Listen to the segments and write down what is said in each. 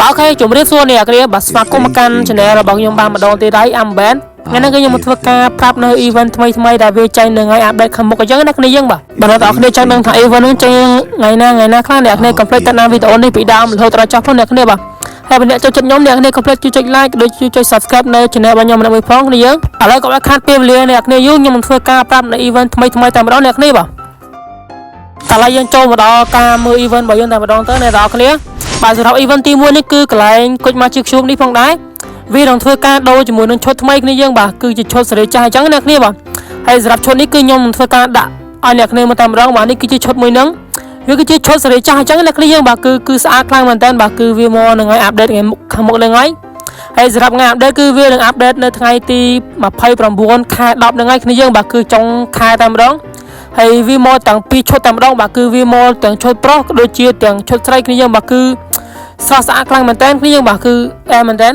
បាទ OK ជំរាបសួរអ្នកគ្នាបាទស្វាគមន៍មកកាន់ channel របស់ខ្ញុំបានម្ដងទៀតហើយអាំបែនថ្ងៃនេះគឺខ្ញុំមកធ្វើការប្រាប់នៅ event ថ្មីថ្មីដែលវាចេញនៅថ្ងៃ update ខាងមុខអញ្ចឹងណាគ្នាយើងបាទបើអ្នកនរគ្នាចង់ដឹងថា event ហ្នឹងចេញថ្ងៃណាថ្ងៃណាខ្លះអ្នកគ្នាកុំភ្លេចតាមដានវីដេអូនេះពីដើមរហូតដល់ចប់ផងអ្នកគ្នាបាទហើយបើអ្នកចូលចិត្តខ្ញុំអ្នកគ្នាកុំភ្លេចជួយចុច like ដូចជួយចុច subscribe នៅ channel របស់ខ្ញុំម្នាក់មួយផងគ្នាយើងឥឡូវកុំឲ្យខាតពេលវេលាអ្នកគ្នាយូរខ្ញុំនឹងធ្វើការប្រាប់នៅ event ថ្មីថ្មីតែម្ដងអ្នកគ្នាបាទតើឥឡូវយើងចូលមកដល់ការមើល event របស់យើងតែម្ដងទៅអ្នកនរគ្នាបាទសម្រាប់ event ទី1នេះគឺកន្លែងគុជ Magic Cube នេះផងដែរវានឹងធ្វើការដូរជាមួយនឹងឈុតថ្មីគ្នាយើងបាទគឺជាឈុតសេរីចាស់អញ្ចឹងអ្នកគ្នាបាទហើយសម្រាប់ឈុតនេះគឺខ្ញុំនឹងធ្វើការដាក់ឲ្យអ្នកគ្នាមកតែម្ដងបាទនេះគឺជាឈុតមួយហ្នឹងវាគឺជាឈុតសេរីចាស់អញ្ចឹងអ្នកគ្នាយើងបាទគឺគឺស្អាតខ្លាំងមែនតើបាទគឺវាមកនឹងឲ្យ update ថ្ងៃមុខខាងមុខហ្នឹងហើយហើយសម្រាប់ថ្ងៃ update គឺវានឹង update នៅថ្ងៃទី29ខែ10ហ្នឹងហើយគ្នាយើងបាទគឺចុងខែតែម្ដងហើយវាមកទាំងពីរឈុតតែម្ដងបាទគឺវាមកទាំងឈុតប្រុសក៏ដូចជាទាំងឈុតស្រីគ្នាយើងបាទគឺស្រស់ស្អាតខ្លាំងមែនតើគ្នាយើងបាទគឺអែមែនតើ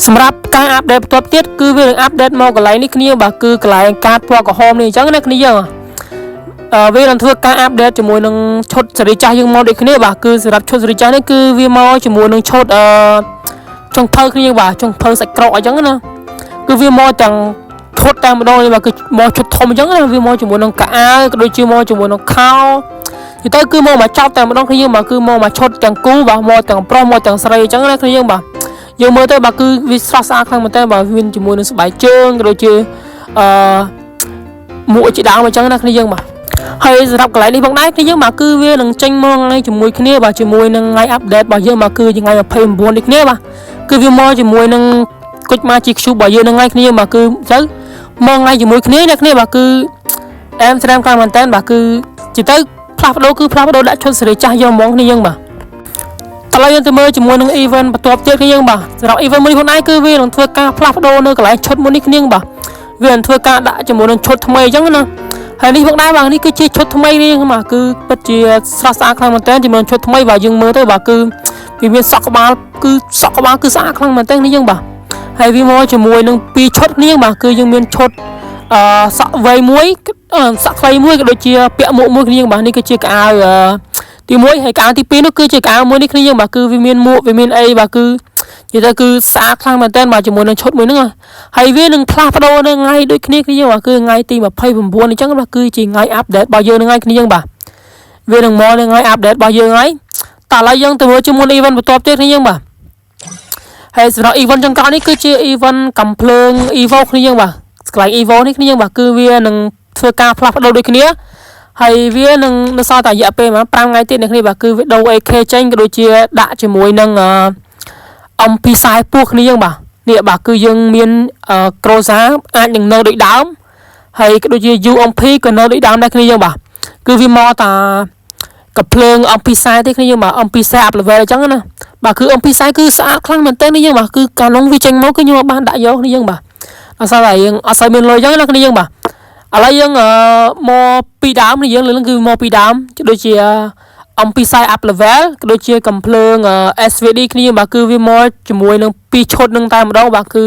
សម្រាប់ការ update បន្ទាប់ទៀតគឺវានឹង update មកកន្លែងនេះគ្នាបាទគឺកន្លែងកាតពណ៌ក្រហមនេះអញ្ចឹងណាគ្នាយើងអឺវានឹងធ្វើការ update ជាមួយនឹងឈុតសេរីចាស់យើងមកដូចគ្នាបាទគឺសម្រាប់ឈុតសេរីចាស់នេះគឺវាមកជាមួយនឹងឈុតអឺចុងភៅគ្នាបាទចុងភៅសាច់ក្រកអញ្ចឹងណាគឺវាមកទាំងឈុតតែម្ដងបាទគឺមកឈុតធំអញ្ចឹងណាវាមកជាមួយនឹងកៅអៅក៏ដូចជាមកជាមួយនឹងខោនិយាយទៅគឺមកមកចប់តែម្ដងគ្នាយើងបាទគឺមកមកឈុតទាំងគូបាទមកទាំងប្រុសមកទាំងស្រីអញ្ចឹងណាគ្នាយើងបាទយើងមើលទៅបាទគឺវាស្រស់ស្អាតខ្លាំងមែនតើបាទមានជាមួយនឹងស្បែកជើងក៏ដូចជាអឺមួកជាដើមអញ្ចឹងណាគ្នាយើងបាទហើយសម្រាប់កន្លែងនេះផងដែរគ្នាយើងបាទគឺវានឹងចេញមកថ្ងៃជាមួយគ្នាបាទជាមួយនឹងថ្ងៃ update របស់យើងបាទគឺថ្ងៃ29នេះគ្នាបាទគឺវាមកជាមួយនឹងគុជ Magic Cube របស់យើងនឹងថ្ងៃគ្នាបាទគឺទៅមកថ្ងៃជាមួយគ្នាអ្នកគ្នាបាទគឺអែមស្រាមខ្លាំងមែនតើបាទគឺជាទៅផ្លាស់ប្ដូរគឺផ្លាស់ប្ដូរដាក់ឈុតសេរីចាស់យកហ្មងគ្នាយើងបាទតើយើងទៅមើលជាមួយនឹង event បន្ទាប់ទៀតគ្នាយើងបាទសម្រាប់ event មួយនេះផងដែរគឺវានឹងធ្វើការផ្លាស់ប្ដូរនៅកន្លែងឈុតមួយនេះគ្នាបាទវានឹងធ្វើការដាក់ជាមួយនឹងឈុតថ្មីអញ្ចឹងណាហើយនេះផងដែរបាទនេះគឺជាឈុតថ្មីនេះបាទគឺពិតជាស្រស់ស្អាតខ្លាំងមែនទែនជាមួយនឹងឈុតថ្មីបាទយើងមើលទៅបាទគឺវាមានសក់ក្បាលគឺសក់ក្បាលគឺស្អាតខ្លាំងមែនទែននេះយើងបាទហើយវាមកជាមួយនឹងពីរឈុតនេះបាទគឺយើងមានឈុតអឺសក់វែងមួយសក់ខ្លីមួយក៏ដូចជាពាក់មួកមួយគ្នាបាទនេះគឺជាកៅអៅទី1ហើយកៅអៅទី2នោះគឺជាកៅអៅមួយនេះគ្នាយើងបាទគឺវាមានមួកវាមានអីបាទគឺនិយាយទៅគឺស្អាតខ្លាំងមែនទែនបាទជាមួយនឹងឈុតមួយហ្នឹងហើយវានឹងផ្លាស់ប្ដូរនៅថ្ងៃដូចគ្នាគ្នាយើងបាទគឺថ្ងៃទី29អញ្ចឹងបាទគឺជាថ្ងៃ update របស់យើងនឹងថ្ងៃគ្នាយើងបាទវានឹងមកនៅថ្ងៃ update របស់យើងហើយតើឥឡូវយើងទៅមើលជាមួយ event បន្ទាប់ទៀតគ្នាយើងបាទហើយសម្រាប់ event ចុងក្រោយនេះគឺជា event កំភ្លើង Evo គ្នាយើងបាទកន្លែង Evo នេះគ្នាយើងបាទគឺវានឹងធ្វើការផ្លាស់ប្ដូរដូចគ្នាហើយវានឹងនៅសល់តែរយៈពេលប្រហែល5ថ្ងៃទៀតនេះគ្នាបាទគឺវាដូរ AK ចេញក៏ដូចជាដាក់ជាមួយនឹង MP40 ពោះគ្នាយើងបាទនេះបាទគឺយើងមាន Groza អាចនឹងនៅដូចដើមហើយក៏ដូចជា UMP ក៏នៅដូចដើមដែរគ្នាយើងបាទគឺវាមកតាកភ្លើង MP40 ទេគ្នាយើងបាទ MP40 up level អញ្ចឹងណាបាទគឺ MP40 គឺស្អាតខ្លាំងមែនទែននេះយើងបាទគឺកាលនោះវាចេញមកគឺខ្ញុំបានដាក់យកគ្នាយើងបាទអត់សូវតែយើងអត់សូវមានលុយអញ្ចឹងណាគ្នាយើងបាទឥឡូវយើងមកពីដើមនេះយើងលើគឺមកពីដើមដូចជា MP40 up level ក៏ដូចជាកំភ្លើង SVD គ្នាបាទគឺវាមកជាមួយនឹងពីរឈុតនឹងតែម្ដងបាទគឺ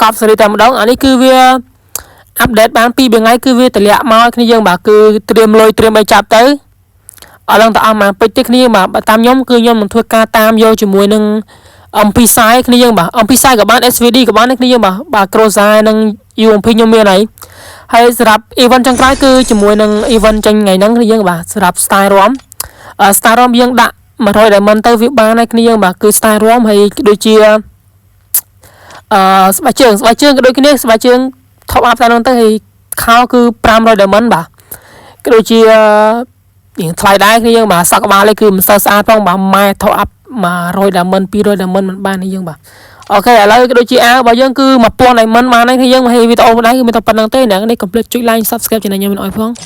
កប់សេរីតែម្ដងអានេះគឺវា update បាន2 3ថ្ងៃគឺវាតម្លាក់មកគ្នាយើងបាទគឺត្រៀមលុយត្រៀមអីចាប់ទៅអត់ឡើងទៅអស់មកពេជ្រទេគ្នាបាទតាមខ្ញុំគឺខ្ញុំនឹងធ្វើការតាមយកជាមួយនឹង MP40 គ្នាយើងបាទ MP40 ក៏បាន SVD ក៏បានគ្នាយើងបាទបាទ Groza និង UMP ខ្ញុំមានហើយហើយសម្រាប់ event ចុងក្រោយគឺជាមួយនឹង event ចេញថ្ងៃហ្នឹងគ្នាយើងបាទសម្រាប់ style រំ style រំយើងដាក់100 diamond ទៅវាបានហើយគ្នាយើងបាទគឺ style រំហើយដូចជាអឺស្បែកជើងស្បែកជើងក៏ដូចគ្នាស្បែកជើង top up តែនោះទៅហើយខោគឺ500 diamond បាទក៏ដូចជារៀងថ្លៃដែរគ្នាយើងបាទសក់ក្បាលនេះគឺមិនសូវស្អាតផងបាទម៉ែ top up 100 diamond 200 diamond មិនបានទេយើងបាទ OK ឥឡូវក៏ដូចជាអាវរបស់យើងគឺ1000 diamond បានហើយគ្នាយើងហើយវីដេអូដែរគឺមានតែប៉ុណ្្នឹងទេអ្នកនេះកុំភ្លេចចុច like subscribe ចំណែកខ្ញុំមិនអោយផង។